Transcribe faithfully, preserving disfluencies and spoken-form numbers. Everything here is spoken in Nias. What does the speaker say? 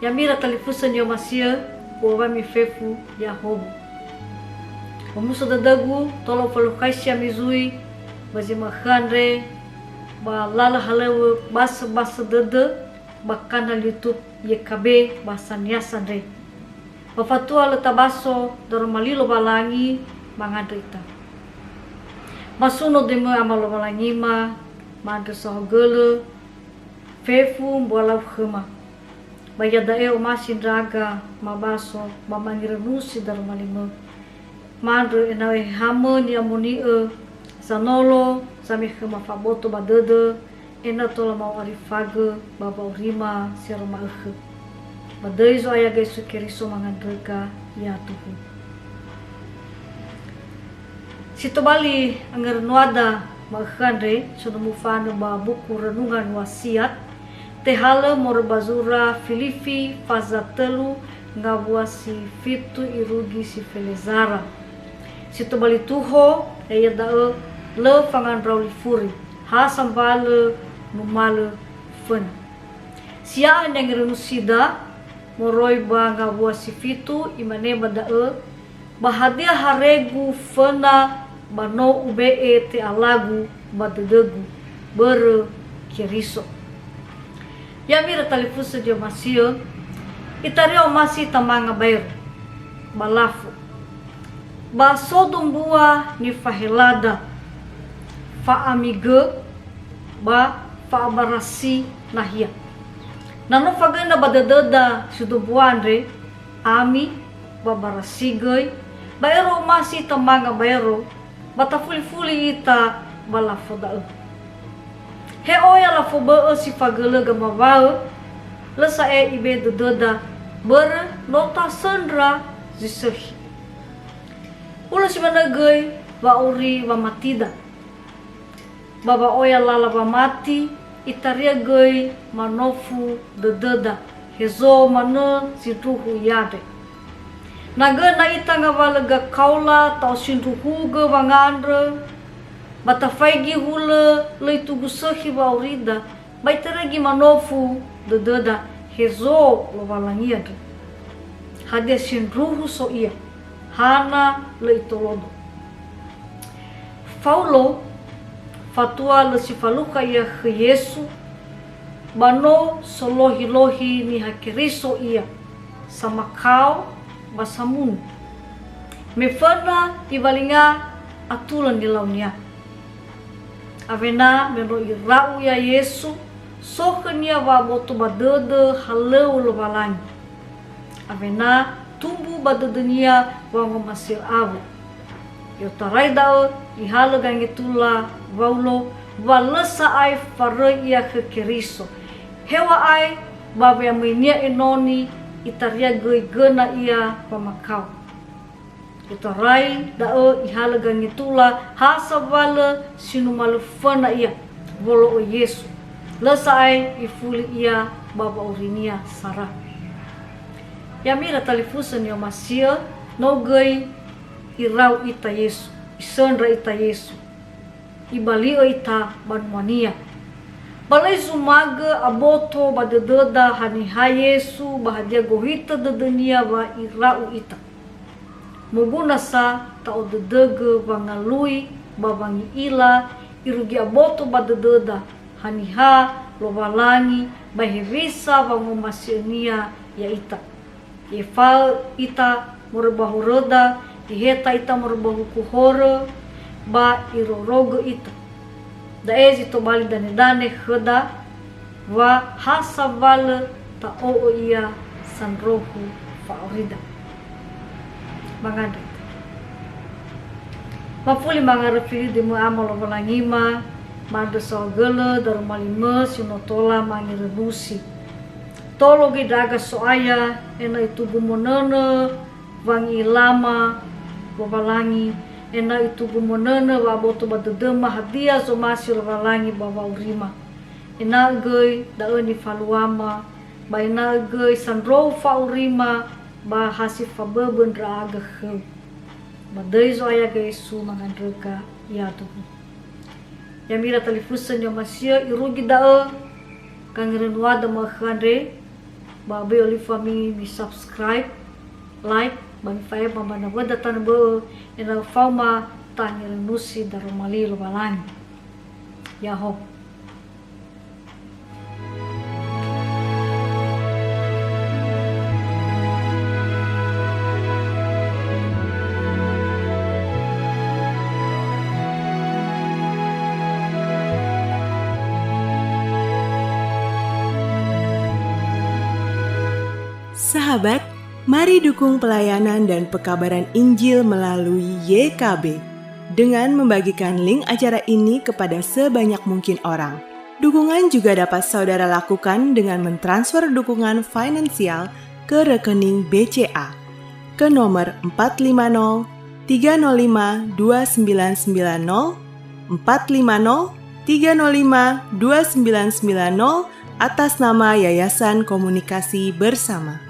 Ya'ami ira talifusö ni'omasi'ö, uŵa'ö wami fefu Yahobo. Omuso dödögu, tola ufalukhaisi ami zui ba zi ma'ökhö andre, ba lalö halöŵö basöbasö dödö ba kanal YouTube Y K B Bahasa Niasa andre. Ba fatua lö tabaso daroma li Lowalangi mangandrö ita. Masuno döimö Ama Lowalangima, ma'andrö saohagölö, fefu mbua lau khöma. Ba iada'e omasi ndra'aga mabaso ba mangirönusi daroma limö. Ma'andrö ena'ö ehehamö ni'amoni'ö zanolo zame khöma fa'aboto ba dödö, ena'ö tola ma'u'arifagö ba wa'aurima si aro ma'ökhö. Ba döi Zo'aya Yesu Keriso mangandröga, ya'aduhu. Si tobali angörönuada ma'ökhö andre, so no mufanö ba buku Renungan Wasiat, tehalö moroi ba zura Filifi faza tölu ngawua si fitu irugi si felezara. Si tobali tuho, ya'ia da'ö lö fangandrau li furi, ha sambalö numalö föna. Sia'a ni'angirönusida moroi ba ngawua si fitu, imane ba da'ö, "Ba hadia haregu föna ba no ube'e te'alagu ba dödögu, börö Keriso?" Ya'ami ira talifusö ni'omasi'ö, itaria omasi ita manga baero ba lafo. Ba so dombua nifahelada, fa'amigö ba fa'abarasi nahia. Na no fagöna ba dödöda si dombua andre, ami, ba barasi göi, ba ero omasi ita manga baero, ba tafulifuli ita ba lafo da'ö. He oya lafo bö'ö si fagölö gamawaö, lö sa'ae ibe'e dödöda, börö no tasöndra zi sökhi. Hulö si manö göi wa'auri wamatida. Ba wa'oya lala wamati, itaria göi manofu dödöda, hezo manö zindruhu iandre. Na göna ita ngawalö gakaola ta'osindruhugö wangandrö, ba tafaigi hulö lö itugu sökhi wa'aurida, ba iteregi manofu dödöda, hezo Lowalangi andrö. Hadia sindruhu so ia? Hana lö itolodo? Faulo, fatua lö si falukha ia khö Yesu, ba no solohilohi Niha Keriso ia, samakao ba samunu. Me föna iwalinga atulö nilaunia. Awena me no ira'u ia Yesu, so khönia wa'aboto ba dödö halöŵö Lowalangi. Awena tumbu ba dödönia wangomasi'ö awö. I'otarai da'ö ihalö gangetula Waulo wa lö sa'ae faröi ia khö Keriso. Heŵa'ae ba we'amöinia enoni itaria göi göna ia wamakao. I'otarai da'ö ihalö gangetula ha sawalö si numalö föna ia wolo'ö Yesu. Lö sa'ae ifuli ia ba wa'aurinia sara. Ya'ami ira talifusö ni'omasi'ö, no göi ira'u ita Yesu, isöndra ita Yesu. Ibali'ö ita banua-Nia. Ba lö izumagö aboto ba dödöda haniha Yesu ba hadia gohitö dödö-Nia wa ira'u ita. Moguna sa ta'odödögö wangalui ba wangi'ila irugi aboto ba dödöda haniha Lowalangi ba hewisa wangomasi'ö-Nia ya'ita. I'efa'ö ita moroi ba horöda, iheta ita moroi ba huku horö, ba irorogö ita. Da'e zi tobali danedane khöda, wa ha sawalö ta'o'ö ia sandrohu fa'aurida. Mangandrö ita. Mafuli mangaröfi li döimö Ama Lowalangima, ma'andrö saohagölö daroma limö si no tola mangirönusi. Tolo göi ndra'aga So'aya, ena'ö itugu monönö wangi'ilama Lowalangi, ena'ö itugu monönö wa'aboto ba dödöma hadia zomasi Lowalangi ba wa'aurima. Ena'ö göi da'ö nifaluama, ba ena'ö göi sandrohu fa'aurima ba ha si faböbö ndra'aga khöu. Ba döi Zo'aya Yesu mangandröga, ya'aduhu. Ya'ami ira talifusö ni'omasi'ö, irugi da'ö gangerönuada ma'ökhö andre, Ba böi olifu ami mi subscribe, like, ba mifa'ema ba nawöda tanö bö'ö, ena'ö faoma tangerönusi daroma li Lowalangi. Ya'ahowu. Sahabat, mari dukung pelayanan dan pekabaran Injil melalui Y K B dengan membagikan link acara ini kepada sebanyak mungkin orang. Dukungan juga dapat saudara lakukan dengan mentransfer dukungan finansial ke rekening B C A ke nomor empat lima nol tiga nol lima dua sembilan sembilan nol, empat lima nol tiga nol lima dua sembilan sembilan nol, atas nama Yayasan Komunikasi Bersama.